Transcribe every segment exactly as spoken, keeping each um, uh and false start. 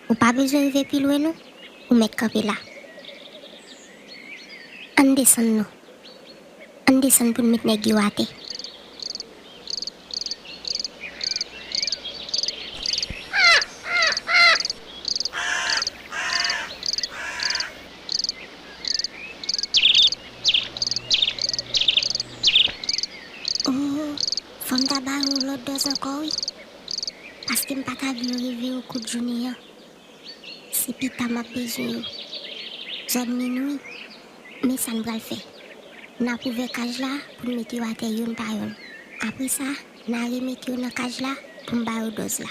Ou pa bezwen rive pi lwen non, ou mèt kanpe la. Ann desann non. Ann desann pou n met nèg yo atè. Oh, fò m ta ba yo lòt dòz ankò wi. Paske m pa ta vle yo reve yo kout jounen an. Se pita m ap bezwen yo. Zòn minwi. Men sa n pral fè. N ap ouvè kaj la pou n mete yo atè youn pa youn. Apre sa, n a remete yo nan kaj la pou m ba yo dòz la.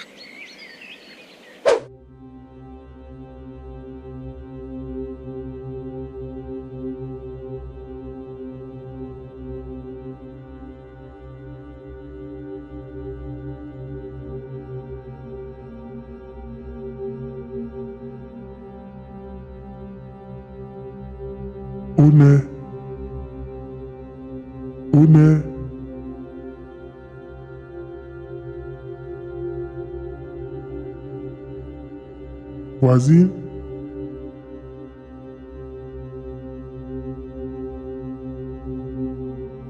Onè. Onè. Vwazin.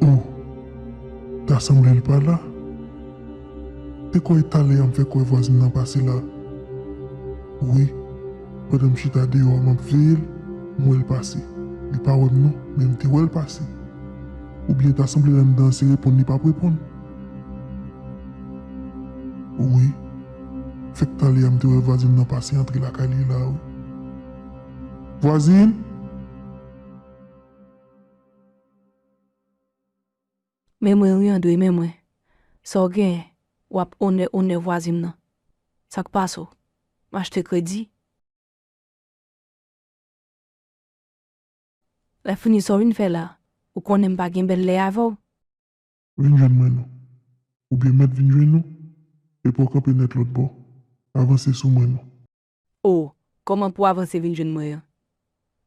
Oh, ta sanble l pa la. Te kwè talè a m fèk wè vwazin nan pase la. Wi, pandan m chita deyò a m ap veye l, m wè l pase. Li pa wè m non, men m te wè l pase. Oubyen ta sanble l anndan an se reponn li p ap reponn. Wi, fèk talè a m te wè vwazin nan pase antre lakay li la wi. Vwazin! Men mwen wi Andre, men mwen. Sa w genyen? W ap onè onè vwazin m nan. Sa k pase w? M achte kredi? Lè fini sa w vin fè la, ou konnen m pa gen bèl lè avè w. Vin jwenn mwen non. Oubyen mèt vin jwenn nou, epi w kanpe nèt lòt bò. Avanse sou mwen non. O, kòman pou w avanse vin jwenn mwen an?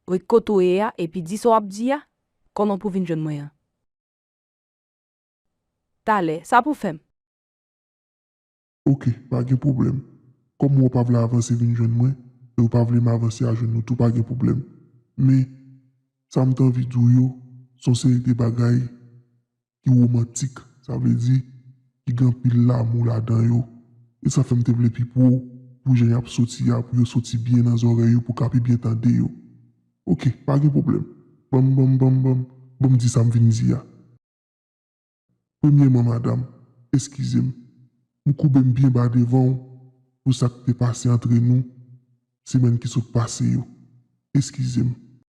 Ret kote w ye a epi di sa w ap di a. Kòman pou w vin jwenn mwen an? Talè, sa pou fè m? Oke, pa gen pwoblèm. Kòm ou pa vle avanse vin jwenn mwen, e ou pa vle m avanse a jwenn ou tou, pa gen pwoblèm. Men, sa m t anvi di w yo, se yon seri de bagay ki womantik, sa vle di, ki gen anpil lanmou ladan yo. E sa fè m te vle pi pwo, pou jan y ap soti a, pou yo soti byen nan zòrèy ou, pou w ka pi byen tande yo. Oke, pa gen pwoblèm. Ban m, ban m, ban m, ban m, ban m di sa m vin di a. Premyèman, madanm, eskize m. M koube m byen ba devan w pou sa k te pase antre nou semèn ki sot pase yo. Eskize m.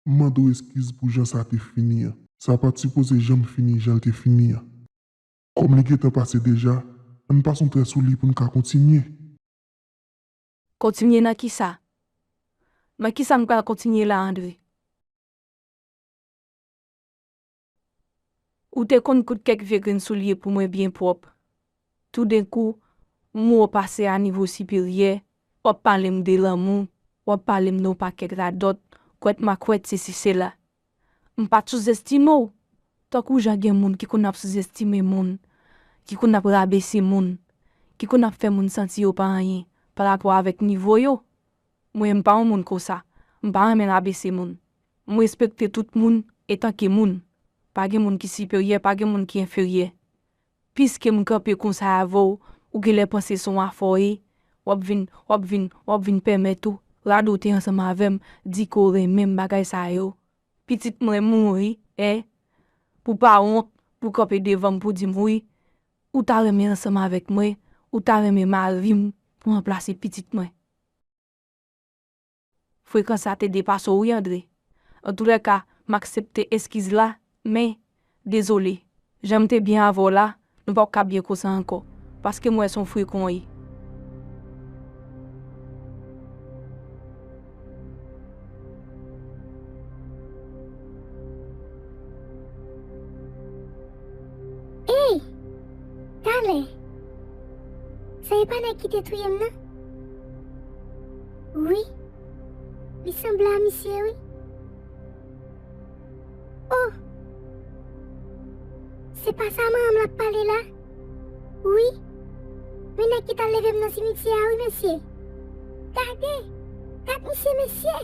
M mande w eskiz pou jan sa te fini an. Sa pa t sipoze janm fini jan l te fini an. Kòm li gentan pase deja, ann pase yon trè sou li pou n ka kontinye. Kontinye nan kisa? Nan kisa m pral kontinye la, Andre? Ou te konn koud kèk vye grenn soulye pou mwen byen pwòp. Toudenkou, m wè w pase a nivo siperyè, w ap pale m de lanmou, w ap pale m de yon pakèt radòt, kwèt makwèt, sesi sela. M pa t souzestime w. Tankou jan gen moun ki konn ap souzestime moun, ki konn ap rabese moun, ki konn ap fè moun santi yo pa anyen parapò avèk nivo yo. Mwen, m pa yon moun konsa. M pa renmen rabese moun. M respekte tout moun etanke moun. Pa gen moun ki siperyè, pa gen moun ki enferyè. Piske m kanpe konsa avè w, ou genlè panse se yon afè w ye, w ap vin, w ap vin, w ap vin pèmèt ou radote ansanm avè m, di ke w renmen m, bagay sa yo. Pitit mwen mouri, en? Pou pa wont, pou kanpe devan m pou di m wi, ou ta renmen ansanm avèk mwen, ou ta renmen mari m pou ranplase pitit mwen. Frekans la te depase w wi, Andre. Antoulèka, m aksepte eskiz la, men, dezole. Jan m te byen avè w la, nou p ap ka byen konsa ankò, paske m wè se yon frekon w ye. Ey! Talè! Sa e pa nèg ki te touye m nan? Wi. Li sanble a misye, wi. Oh! Se pa sa manman m l ap pale la? Wi. Men nèg ki t al leve m nan simityè a, wi, mesye. Gade! Gad misye, mesye!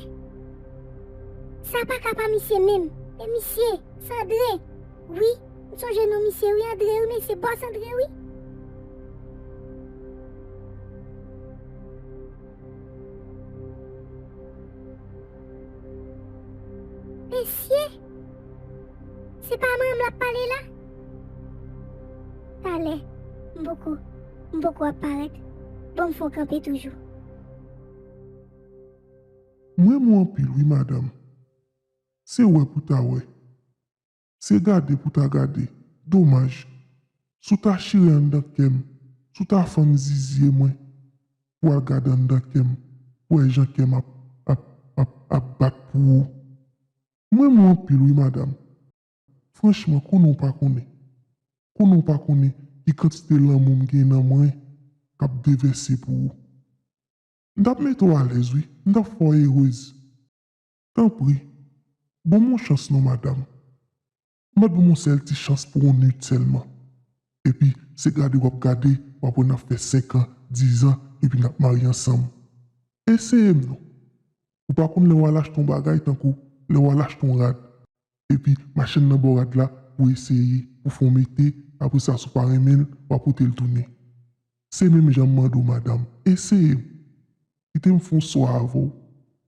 Sa pa ka pa misye menm. E misye, se Andre. Wi, m sonje non misye, wi, Andre, wi, mesye, bòs Andre, wi. Mesye, se pa manman m l ap pale la? Talè, m poko, m poko ap parèt. Ban m fè w kanpe toujou. M renmen w anpil, wi, madanm. Se wè pou ta wè. Se gade pou ta gade. Domaj. Si w ta chire anndan kè m, si w ta fann zizye mwen, pou w al gade anndan kè m, pou w wè jan kè m ap, ap, ap, ap bat pou ou. M renmen w anpil, wi, madanm. Franchman, konnen w pa konnen. Konnen w pa konnen ki kantite lanmou m gen nan mwen k ap devèse pou ou. M t ap mete w alèz, wi. M t ap fè w erez. Tanpri, ban m yon chans non, madanm. Mèt ban m yon sèl ti chans pou yon nuit sèlman. Epi, se gade w ap gade, w ap wè n ap fè senk an, diz an, epi n ap marye ansanm. Eseye m non. Ou pa konn lè w al achte yon bagay tankou lè w al achte yon rad. Epi, mache l nan bò rad la pou eseye, pou fè w mete, apre sa, si w pa renmen l, w a pote l tounen. Se menm jan m mande w, madanm. Eseye m. Kite m fè yon swa avè w.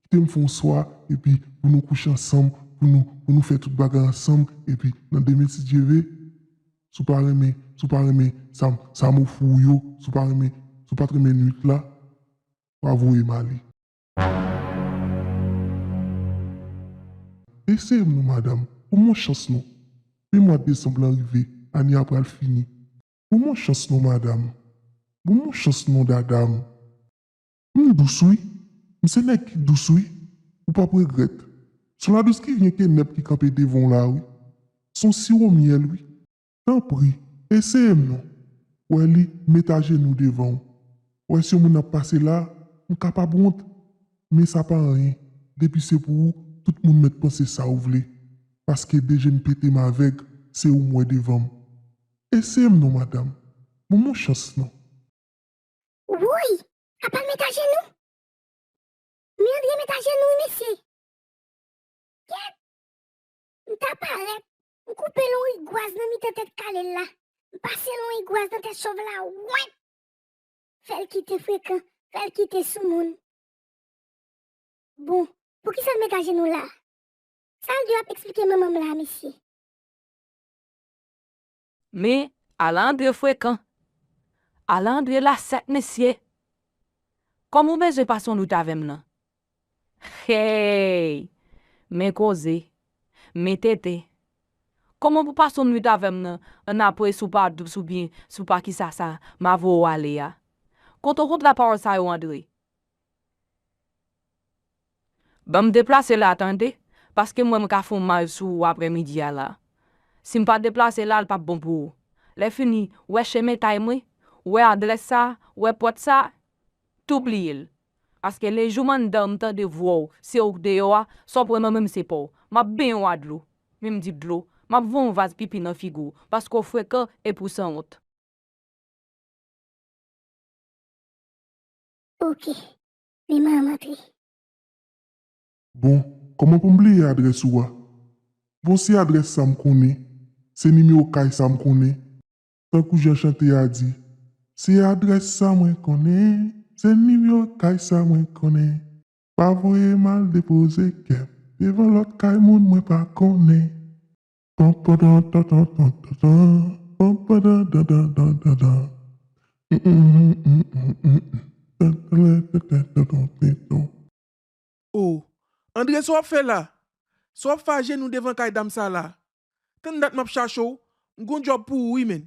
Kite m fè yon swa, epi pou nou kouche ansanm, pou nou, pou nou fè tout bagay ansanm, epi nan demen, si Dye vle, si w pa renmen, si w pa renmen sa m, sa m ofri w yo, si w pa renmen, si w pa t renmen nuit la, w a voye m ale. Eseye m non, madanm. Ban m yon chans non. Men mwa desanm lan rive, ane a pral fini. Ban m yon chans non, madanm. Ban m yon chans non, dada m. M dous, wi. M se nèg ki dous, wi. Ou p ap regrèt. S on ladous ki vyen ke nèb ki kanpe devan w la, wi. S on siwo myèl, wi. Tanpri, eseye m non. W wè li, m met ajenou devan w. W wè si yon moun ap pase la, m kapab wont. Men sa pa anyen. Depi se pou ou, tout moun mèt panse sa ou vle. Paske de je m pete m avèg, se ou m wè devan m. Eseye m non, madanm. Ban m yon chans non. Woy! Apa l met ajenou? Men Andre met ajenou wi, mesye! Kèt! M ta parèt, m koupe l yon rigwaz nan mitan tèt kale l la, m pase l yon rigwaz nan tèt chòv la, wèt! Fè l kite frekan, fè l kite soumoun. Bon, poukisa l met ajenou la? Sa l di w ap eksplike manman m la, mesye? Men, ala Andre frekan. Ala Andre la sèt, mesye. Kòman w bezwen pase yon nwit avè m nan? Hey! Men koze. Men tenten. Kòman pou pase yon nwit avè m nan, annapre si w pa dous oubyen si w pa kisa sa, m a voye w ale a? Kote w konn lapawòl sa yo, Andre? Ban m deplase la, tande, paske m wè m ka fè yon mal sou ou aprèmidi a la. Si m pa deplase la, l p ap bon pou ou. Lè fini, wè chemen tay mwen, wè adrès sa, wè pòt sa, tou bliye l. Paske lejou m anndan, m tande vwa w, se ou k deyò a, sa w pran nan men m se pa w. M ap benyen w a dlo. Men m di dlo, m ap voye yon vaz pipi nan figi w, paske w frekan epi w sanwont. Oke, men m a antre. Bon, kòman pou m bliye adrès ou a? Bon, se adrès sa m konnen, se nimewo kay sa m konnen. Tankou jan chante a di, se adrès sa mwen konnen, se nimewo kay sa mwen konnen. Pa voye m al depoze kè m devan lòt kay moun mwen pa konnen. Pam, padan, tan, tan, tan, tan, tan. Pam, padan, dan, dan, dan, dan, dan. Mm, mm, mm, mm, mm, mm, mm. Tan, tan, tan, tan, tan, tan, tan, tan. O, Andre, sa w ap fè la? Sa w ap fè ajenou devan kay dam sa la? Tann dat m ap chache w, m gon djòb pou ou wi, menn.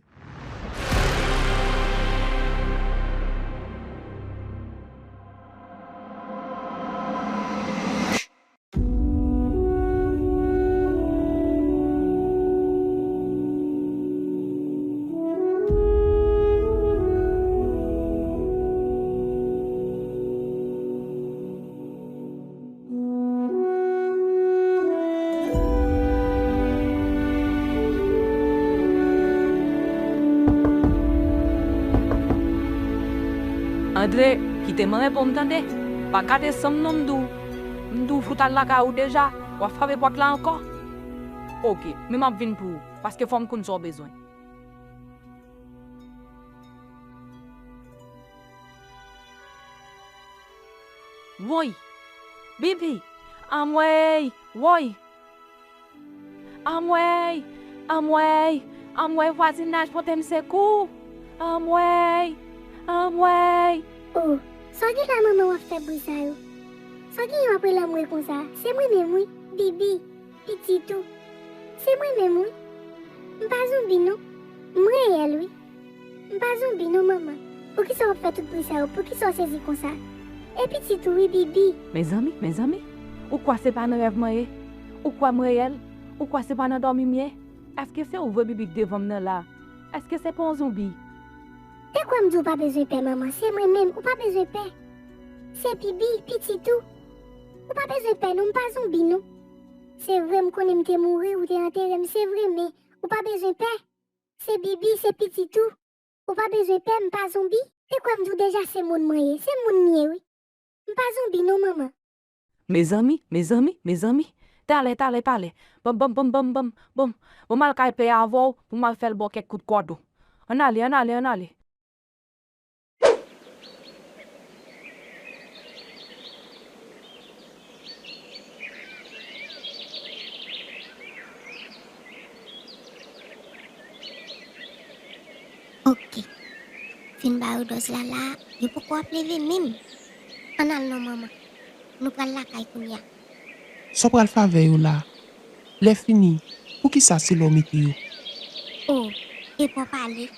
Andre, kite m reponn, tande. Pa gade san m non m di w. M di w fout al lakay ou deja. W ap frape pòt la ankò? Oke, men m ap vin pou ou, paske fò m konn sa w bezwen. Woy! Bibi! Anmwey! Woy! Anmwey! Anmwey! Anmwey, vwazinaj pote m sekou! Anmwey! Anmwey! Oh, sa w gen la manman w ap fè bri sa yo? Sa w gen w ap rele anmwey konsa? Se mwen menm wi, Bibi, pitit ou. Se mwen menm wi. M pa zonbi non. M reyèl wi. M pa zonbi non manman. Poukisa w ap fè tout bri sa yo? Poukisa w sezi konsa? E pitit ou wi Bibi. Mezanmi, mezanmi, ou kwè se pa nan rèv mwen ye? Ou kwè m reyèl? Ou kwè se pa nan dòmi m ye? Èske se ou vre Bibi k devan m nan la? Èske se pa yon zonbi? Te kwè m di w pa bezwen pè manman, se mwen menm, ou pa bezwen pè. Se Bibi, pitit ou. Ou pa bezwen pè non, m pa zonbi non. Se vre m konnen m te mouri, ou te antere m, se vre men ou pa bezwen pè. Se Bibi, se pitit ou. Ou pa bezwen pè, m pa zonbi. Te kwè m di w deja se moun mwen ye. Se moun m ye wi. M pa zonbi non manman. Mezanmi, mezanmi, mezanmi. Talè, talè, talè. Banm, banm, banm, banm, banm, banm. Bon, m al kay pè a avè w pou m al fè l ba w kèk kout kòdon. Ann ale, ann ale, ann ale. Oke. Fin ba yo dòz la la, yo poko ap leve menm. Ann al non manman. Nou pral lakay kounye a. Sa w pral fè avè yo la? Lè fini, poukisa se la w mete yo? Oh, epa w pale.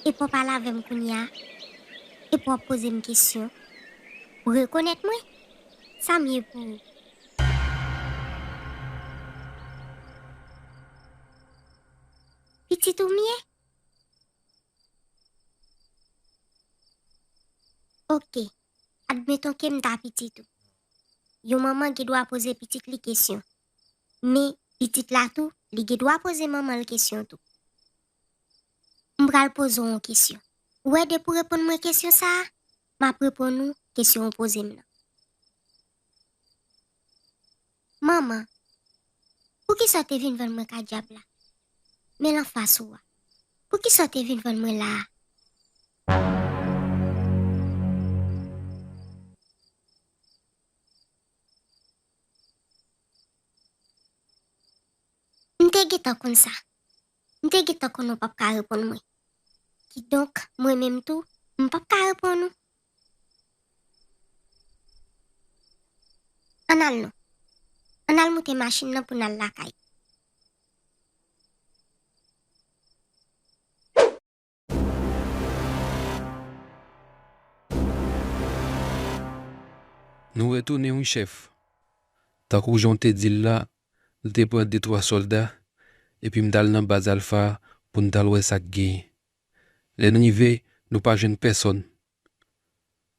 Epa w pale avè m kounye a. Epa w ap poze m kesyon. Ou rekonèt mwen? Sa m ye pou ou? Pitit ou m ye? Oke, admeton ke m ta pitit ou. Yon manman gen dwa poze pitit li kesyon. Men, pitit la tou, li gen dwa poze manman l kesyon tou. M pral poze w yon kesyon. Ou wè depi w reponn mwen kesyon sa a, m ap reponn ou kesyon ou poze m nan. Manman, poukisa w te vin vann mwen kay dyab la? Men l anfas ou a. Poukisa w te vin vann mwen la a? M te gentan konn sa. M te gentan konnen w p ap ka reponn mwen. Kidonk, mwen menm tou, m p ap ka reponn ou. Ann al non. Ann al moute machin nan pou n al lakay. Nou retounen wi chèf. Tankou jan w te di l la, nou te pran de twa sòlda, epi m t al nan baz Alfa pou n t al wè sa k genyen. Lè n rive, nou pa jwenn pèsòn.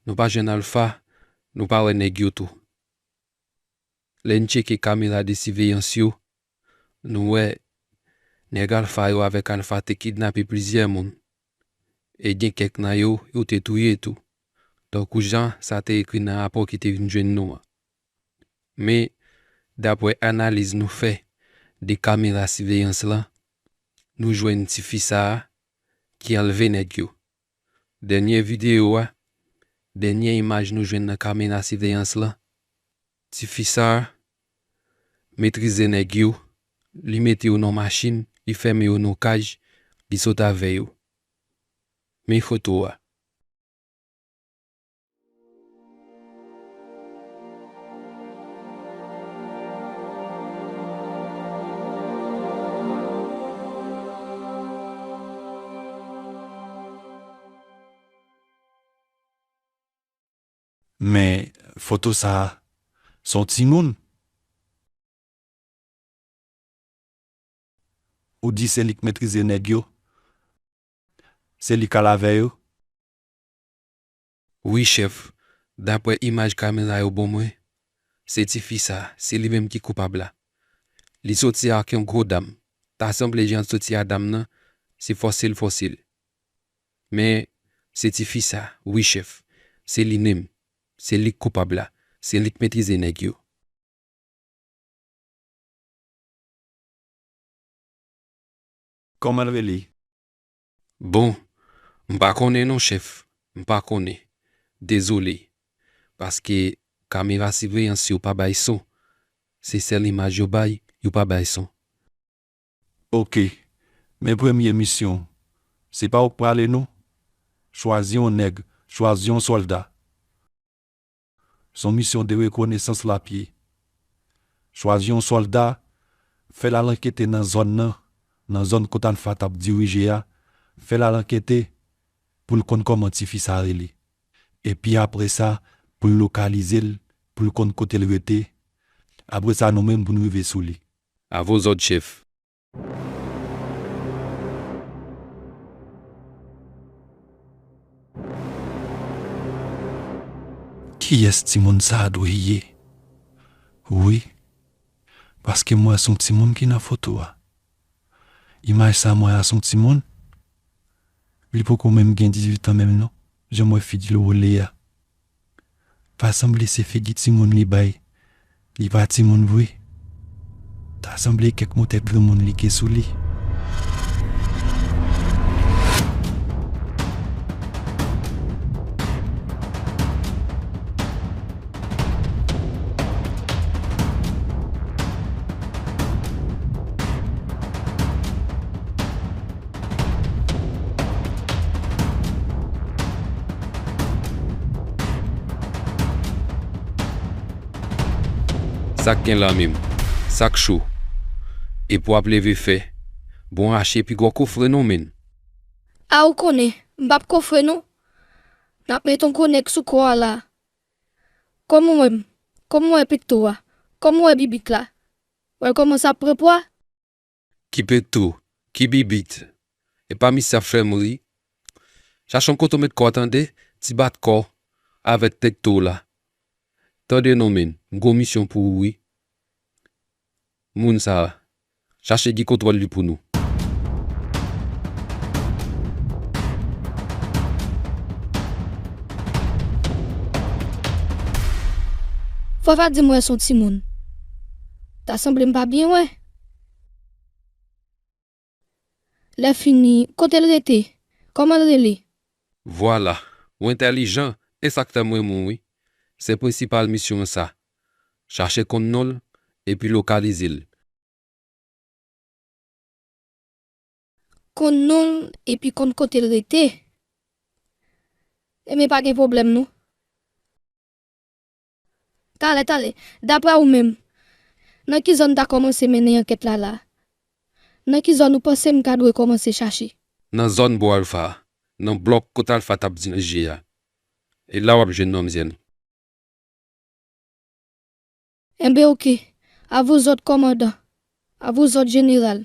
Nou pa jwenn Alfa, nou pa wè nèg yo tou. Lè n tcheke kamera de siveyans yo, nou wè nèg Alfa yo avèk Alfa te kidnape plizyè moun, e gen kèk nan yo, yo te touye tou, tankou jan sa te ekri nan rapò ki te vin jwenn nou an. Men, daprè analiz nou fè de kamera siveyans lan, nou jwenn tifi sa a ki anlve nèg yo. Dènye videyo a, dènye imaj nou jwenn nan kamera siveyans lan, tifi sa a metrize nèg yo, li mete yo nan machin, li fèmen yo nan kaj, li sot avè yo. Men foto a. Men foto sa a, se yon timoun. Ou di se li k metrize nèg yo? Se li k al avè yo? Wi, chèf. Daprè imaj kamera yo ban mwen, se tifi sa, se li menm ki koupab la. Li soti ak yon gwo dam. Ta sanble jan l soti a dam nan, se fòse l fòse l. Men, se tifi sa, wi, chèf. Se li menm. Se li k koupab la. Se li k metrize nèg yo. Kòman l rele? Bon, m pa konnen non, chèf. M pa konnen. Dezole. Paske kamera siveyans yo pa bay son. Se sèl imaj yo bay, yo pa bay son. Oke. Men premye misyon. Se pa ou k prale non. Chwazi yon nèg, chwazi yon sòlda. Se yon misyon de rekonesans l ap ye. Chwazi yon sòlda, fè l al ankete nan zòn nan, nan zòn kot Alfa t ap dirije a, fè l al ankete pou l konn kòman tifi sa rele. Epi apre sa, pou l lokalize l, pou l konn kote l rete. Apre sa, nou menm pou n rive sou li. A vo zòd, chèf. Kiyès timoun sa a dwe ye? Wi, paske m wè s on timoun ki nan foto a. Imaj sa m wè a s on timoun. Li poko menm gen dizuit an menm non, jan m wè figi l wole a. Pa sanble se figi timoun li bay. Li pa timoun vre. Ta sanble kèk motèl granmoun li gen sou li. Sa k gen la menm? Sa k cho? Epi w ap leve fè. Bon, rache pi gwo kofre non, menn. A ou konnen, m p ap kofre non. N ap met on konèk sou kò a la. Kòman w wè m? Kòman w wè pekto a? Kòman w wè bibit la? W wè l kòmanse ap pran pwa? Ki pekto, ki bibit. E pa misye ap fè m ri. Chache yon kote w met kò w tande, ti bat kò avèk pekto w la. Tande non menn, m gen yon misyon pou ou wi. Moun sa a, chache gen kontwòl li pou nou. Fò w pa di m wè s on timoun. Ta sanble m pa byen wè. Lè fini, kote l rete? Kòman l rele? Vwala, ou entèlijan, e sa k fè m renmen w wi. Se prensipal misyon an sa. Chache konn non l, epi lokalize l. Konn non l, epi konn kote l rete? Ebyen pa gen pwoblèm non. Talè, talè, daprè ou menm, nan ki zòn ta kòmanse mennen ankèt la la? Nan ki zòn ou panse m ta dwe kòmanse chache? Nan zòn bò Alfa a, nan blòk kote Alfa t ap dirije a. E la w ap jwenn manmzèl. Enben oke, a vous autres kòmandan, a vous autres jeneral.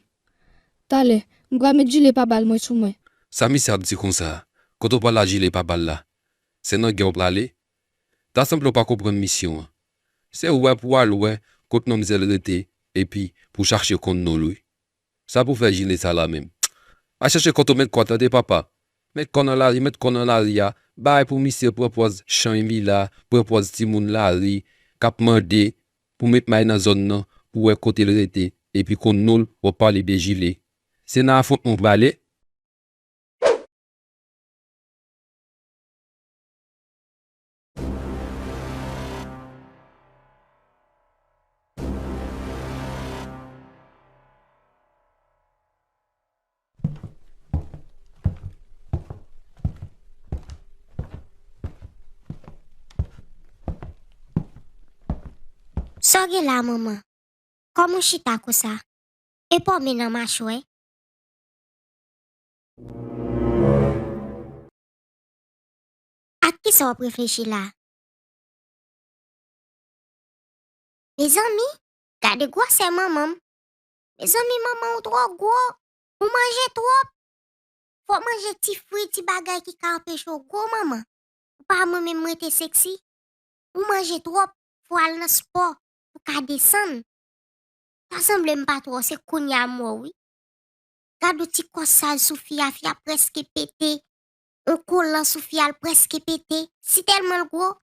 Talè, m pral met jile pabal mwen sou mwen. Sa misye ap di konsa a? Kote w pral ak jile pabal la? Se nan gè w prale? Ta sanble w pa konprann misyon an. Se wè pou w al wè kot manmzèl rete, epi pou w chache konn non l wi. Sa pou w fè jile sa la menm? Al chache kote w met kò w tande papa. Met kò w nan lari, met kò w nan lari a. Bay pou misye pran pòz chan li la, pran pòz timoun lari, k ap mande pou met may nan zòn nan, pou w wè kote l rete, epi konn non l, w ap pale de jile. Se nan afwontman w prale? Sa w gen la, manman? Kòm ou chita konsa? E pòme nan machwè? Ak kisa w ap reflechi la? Mezanmi, gade gwosè manman m. Mezanmi, manman ou twò gwo. Ou manje twòp. Fò w manje ti fwi, ti bagay ki ka anpeche w gwo, manman. Ou pa renmen menm rete seksi. Ou manje twòp, fò w al nan spò pou w ka desann. Ta sanble m pa twò, se kounye a m wè w wi. Gad yon ti kò sal sou fi a, fi a prèske pete. Yon kolan sou fi a, l prèske pete. Si tèlman l gwo.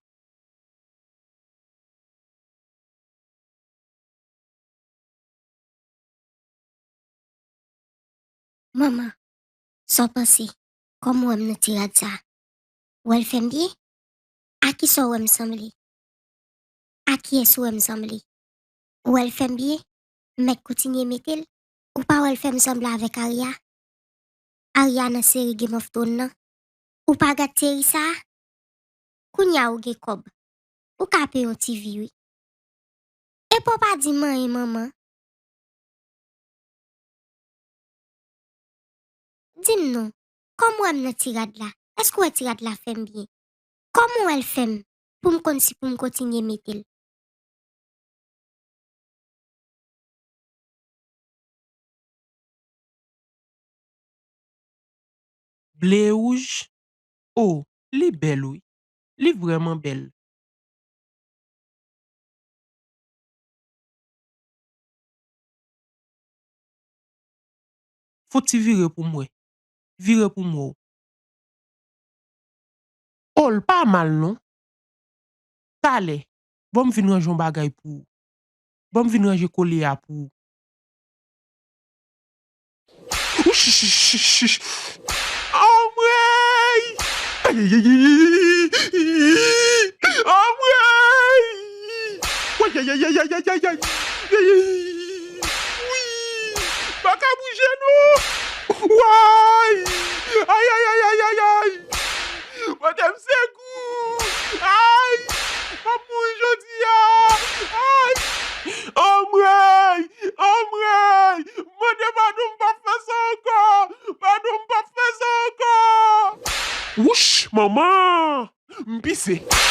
Manman, sa w panse? Kòman w wè m nan ti rad sa a? W wè l fè m byen? A kisa w wè m sanble? A kiyès ou wè m sanble? Ou wè l fè m byen? M mèt kontinye mete l? Ou pa wè l fè m sanble avèk Arya? Arya nan seri Game of Thrones nan? Ou pa gad seri sa a? Kounye a ou gen kòb. Ou ka peye yon ti vi wi. Epi w pa di m anyen, manman. Di m non, kòman w wè m nan ti rad la? Èske w wè ti rad la fè m byen? Kòman w wè l fè m pou m konn si pou m kontinye mete l? Ble e wouj? O, li bèl wi. Li vrèman bèl. Fouti vire pou m wè. Vire pou m wè w. O, l pa mal non. Talè, ban m vin ranje yon bagay pou ou. Ban m vin ranje kolye a pou ou. Anmwey! Anmwey! Wi! Pa ka bouje non! Way! Ay, ay, ay, ay, ay, ay! Mande m sekou! Ay! M ap mouri jodi a! Ay! Anmwey! Anmwey! Mande padon, m p ap fè sa ankò! Padon, m p ap fè sa ankò! Wouch, manman! M pise!